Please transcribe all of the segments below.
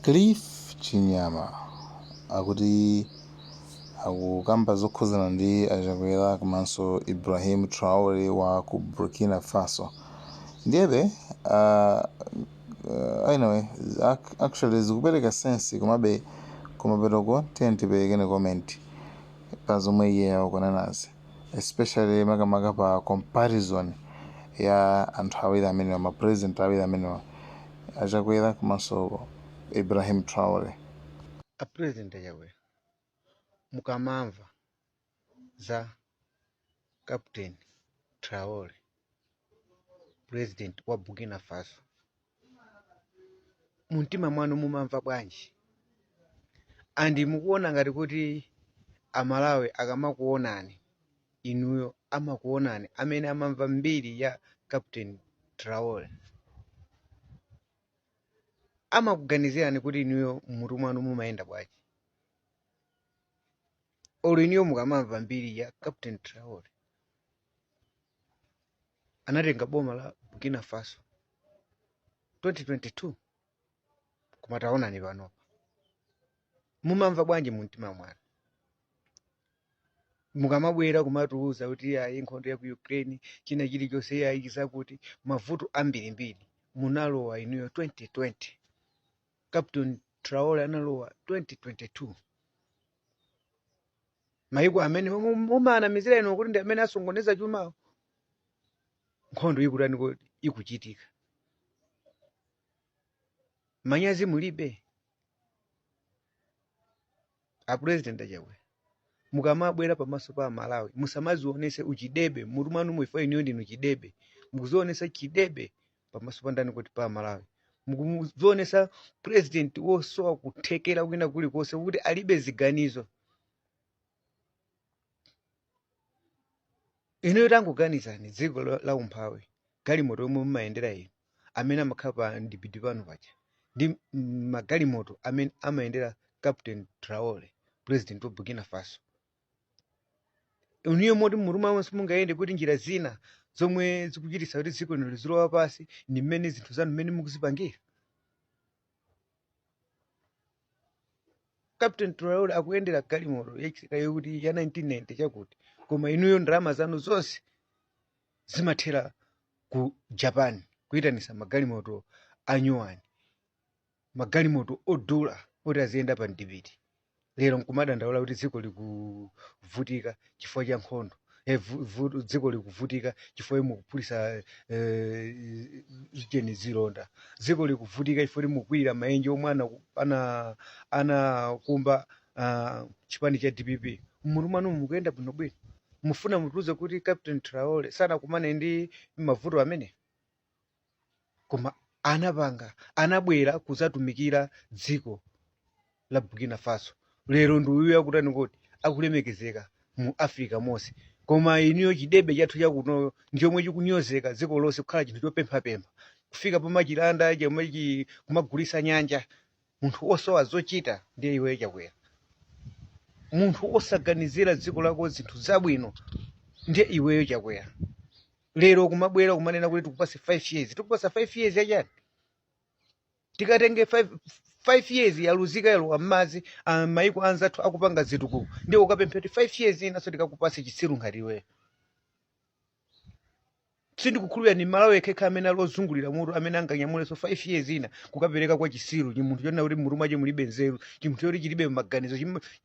Cliff Chinyama akuti akukamba zokhuzana ndi achakwera komanso Ibrahim Traore wa ku Burkina Faso. Ndiyebe anyway, actually zikupereka sense, komabe kumapetoko tiye tiperekene comment pa zomwe iye akunenazi, especially makamaka pa comparison ya anthu awiri amenewa, ma president awiri amenewa, achakwera komanso Ibrahim Traore. A President Achakwera, mukamamva za Captain Traore, president wa Burkina Faso, mumtima mwanu mumamva bwanji? And mukuona ngati kuti Amalawi akamakuonani inuyo, amakuonani amene amamva mbiri ya Captain Traore, amakuganizirani kuti inuyo mmutu mwanu mumayenda bwanji? Olo inuyo mukamamva mbiri ya Captain Traore, anatenga boma la Burkina Faso 2022, koma taonani panopa, mumamva bwanji mumtima mwanu mukamabwera kumatiuza kuti ayi, nkhondo ya ku Ukraine, china chilichonse, ayi, zakuti mavuto ambirimbiri? Munalowa inuyo 2020, Captain Traore analowa 2022. Maiko amene mumanamizira inu kuti ndi amene asongoneza chumawo, nkhondo ikutani kuti ikuchitika? Manyazi mulibe, a President Achakwera? Mukamabwera pamaso pa Malawi, musamazionese uchidebe mutu mwanu muifo. Inuyo ndinu chidebe, mukuzionesa chidebe pamaso pa ndani kuti pa Malawi. Mukuzionesa president wosowa kuthekera kwina kulikonse, kuti alibe ziganizo. Inuyo tangoganizani, dziko la umphawi, galimoto yomwe mumayendera inu amene amakhala pa ndipiti pano paja ndi magalimoto amene amayendera Captain Traore, president wa Burkina Faso. Inuyo moti mmutu mwanu simungayende kuti njira zina zomwe zikuchititsa kuti dziko lino lizilowa pasi ndi mmene zinthu zanu mmene mukuzipangira? Captain Traore akuyendera galimoto yokuti ya 1990 chakuti, koma inuyo ndalama zanu zonse zimathera ku Japan kuyitanisa magalimoto anyuwani, magalimoto odula oti aziyenda pa mdipiti. Lero nkumadandaula kuti dziko likuvutika chifukwa cha nkhondo, dziko likuvutika chifukwa mukuphulisa cheni zilonda, dziko likuvutika chifukwa mukwirira maenje omwe anakumba chipani cha DPP. Mmutu mwanu mukuyenda bwinobwino? Mufuna mutiuze kuti Captain Traore sanakumane ndi mavuto amene, koma anapanga, anabwera kuzatumikira dziko la Burkina Faso? Lero ndi uyu akutani kuti akulemekezeka mu Africa monse, koma inuyo chidebe chathu chakunoyo ndichomwe chikunyozeka dziko lonse, kukhala chinthu chopemphapempha, kufika pamachilanda chomwe kumagulisa nyanja. Munthu osowa zochita ndiye iweyo Chakwera. Munthu osaganizira dziko lako zinthu zabwino ndiye iweyo Chakwera. Lero kumabwera kumanena kuti tikupase 5 years. Tikupasa 5 years yachani? Tikatenge 5 years yaluzika, yalowa m'madzi. Maiko anzathu akupanga zitukuko, ndiye ukapempha kuti 5 years inanso tikakupase? Chitsiru ngati iweyo, sindikukhulupirira ni Malawi yekhekha amene ali ozungulira mutu amene anganyamulenso 5 years ina kukapereka kwa chisiru, chimunthu chonena kuti mutu mwache mulibe nzeru, chimunthu choti chilibe maganizo,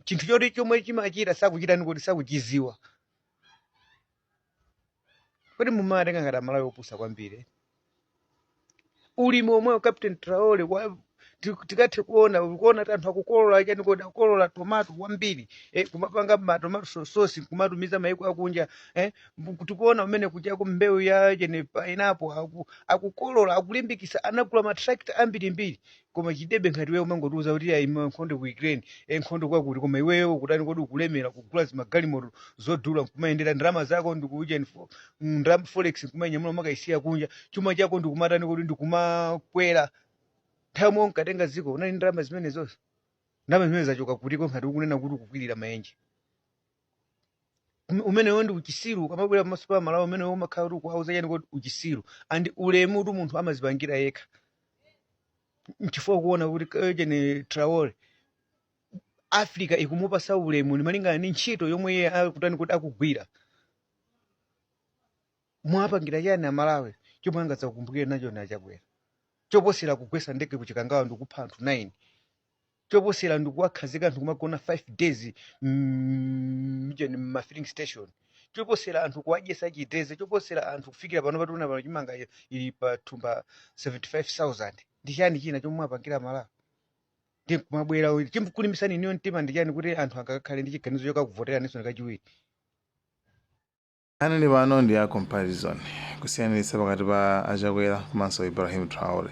chinthu choti chomwe chimachita sakuchitani kuti sakuchiziwa. Kodi mumatenga ngati Amalawi opusa kwambiri? Ulimi omweyo Captain Traore tikathe kuona kuti anthu akukolola chani kodi, akukolola tomato wambiri, kumapanga ma tomato sauce kumatumiza maiko akunja. Tikuona umene kuchako mbewu ya chene pineapple akukolola, akulimbikisa, anagula ma tractor ambirimbiri. Koma chidebe ngati iweyo umangotiuza kuti ayi, nkhondo ku Ukraine, nkhondo kwakuti, koma iweyo ukutani kodi? Ukulemera kugula zimagalimoto zodula nkumayendera ndalama zako ndikuuja ndalama forex nkumanyamula makaisiya kunja, chuma chako ndikumatani kodi ndikumakwera. Nthawi yomwe unkatenga dziko unali ndalama zimene zonse, ndalama zimene zachoka kutiko ngati ukunena kuti ukukwirira maenje? Umenewo ndi uchisiru. Ukamabwera pamaso pa Malawi, umenewo umakhala kuti ukuwauza chani kodi? Uchisiru. And ulemu kuti munthu amazipangira yekha. Nchifukwa kuona kuti ejeni Traore, Africa ikumupasa ulemu ni malingana ndi ntchito yomwe iye akutani kuti akugwira. Mwapangira chani Amalawi chomwe angadzakumbukire nacho na Chakwera, choposera kugwesa ndege kuchikangawa ndikupha anthu 9, choposera ndikuwakhazika anthu kumagona 5 days mma filling station, choposera anthu kuwadyesa chiteze, choposera anthu kufikira pano pationa pano chimanga ili pa thumba 75,000? Ndi chani china chomwe mwapangira Malawi? Ndi kumabwera chimkulimbisani iniyo mtima ndi chani kuti anthu angakakhale ndi chiganizo chokakuvotera ninso kachiwiri? Nkhani pano ndi ya comparison, kusiyanitsa pakati pa Achakwera komanso Ibrahim Traore.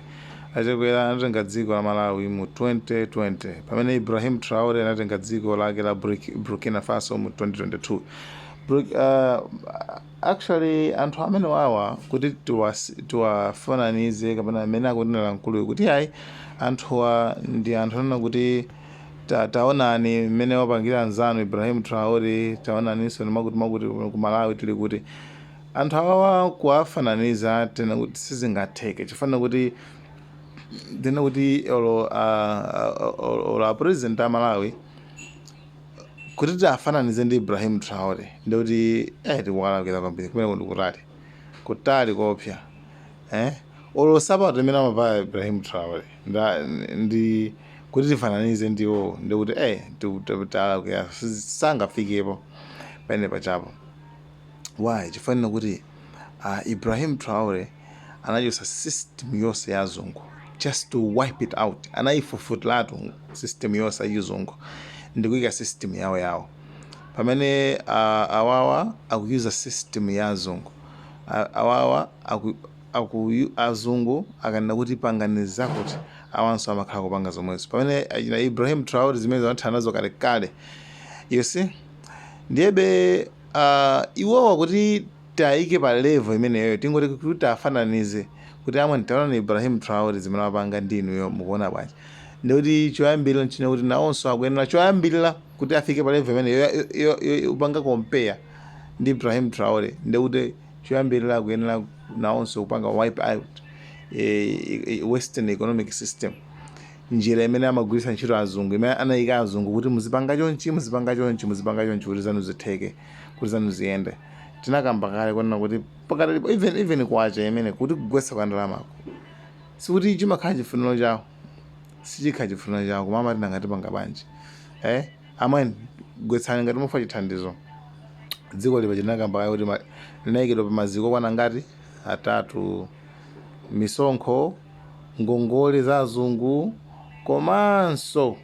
Achakwera anatenga dziko la Malawi mu 2020, pamene Ibrahim Traore anatenga dziko lake la Burkina Faso mu 2022. Actually anthu amene wawa kuti tiwafananize kapena amene akunena mkuluyu kuti ayi, anthuwa ndi anthu anena kuti taonani mmene wapangira anzanu Ibrahim Traore, taonaninso ndi makuti makuti ku Malawi tili kuti. Anthu awawa kuwafananiza tena kuti sizingatheke, chifukwa kuti tena kuti olo a president a Malawi kuti tiafananize ndi Ibrahim Traore, ndikuti tikuwalakwira kwambiri. Kumene ndi kutali, kutali kopsa. Olo sapato imene amavala Ibrahim Traore ndi kuti tifananize ndiwo, ndikuti talakwira, sangafikepo pamene pachapo. Why? Chifanira kuti Ibrahim Traore anachosa system yonse ya azungu, just to wipe it out. Anayifufutiratu system yonse yachizungu ndikuyika system yawo yawo, pamene awawa akuyuza system ya azungu. Awawa azungu akanena kuti pangani zakuti, awanso amakhala kupanga zomwezo, pamene achina Ibrahim Traore zimene zanathana nazo kalekale, you see. Ndiyebe iwowa kuti tayike pa level imeneyo, tingoti kuti afananize kuti amwe taona Ibrahim Traore zimene wapanga ndi inuyo, mukuona bwanji? Ndikuti choyambirira nchine kuti nawonso akuyenera choyambirira kuti afike pa level imene upanga compare ndi Ibrahim Traore, ndikuti choyambirira akuyenera nawonso kupanga wipe out Western economic system, njira imene amagwiritsa ntchito azungu, imene anayika azungu kuti muzipanga chonchi, muzipanga chonchi, muzipanga chonchi kuti zanu zitheke, kuti zanu ziyende. Tinakamba kale kunena kuti pakati even kwacha imene kuti kugwetsa kwa ndalamako sikuti chimakhala chifuniro chawo, sichikhala chifuniro chawo, koma amati nanga tipanga bwanji? Amweni gwetsani ngati mufa chithandizo. Dziko lipa tinakamba kale kuti linayikidwa pa maziko okwana ngati atatu: misonkho, ngongole za azungu, komanso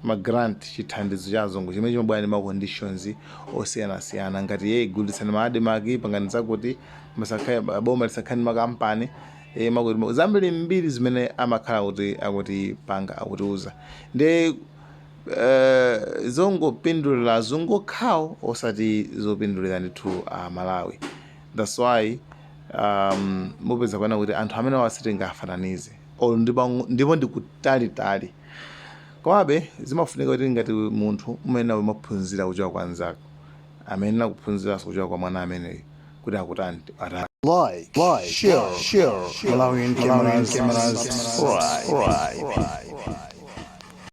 ma grant, chithandizo cha azungu chimene chimabwera ndi ma conditions osiyanasiyana, ngati ye gulitsani ma ADMARC, pangani zakuti, masakhale boma lisakhale ndi makampani, makuti zambiri mbiri zimene amakhala kuti akuti panga, akutiuza ndi zongopindulira azungu okhawo, osati zopindulira ndithu a Malawi. That's why mupeza kuona kuti anthu amene wasitingafananize olo ndipo ndikutalitali. Komabe zimafunika kuti ngati munthu umene umaphunzira kuchoka kwa anzako, amene akuphunziranso kuchoka kwa mwana ameneyo kuti akutani atani. Like, share, share, Malawian cameras, subscribe.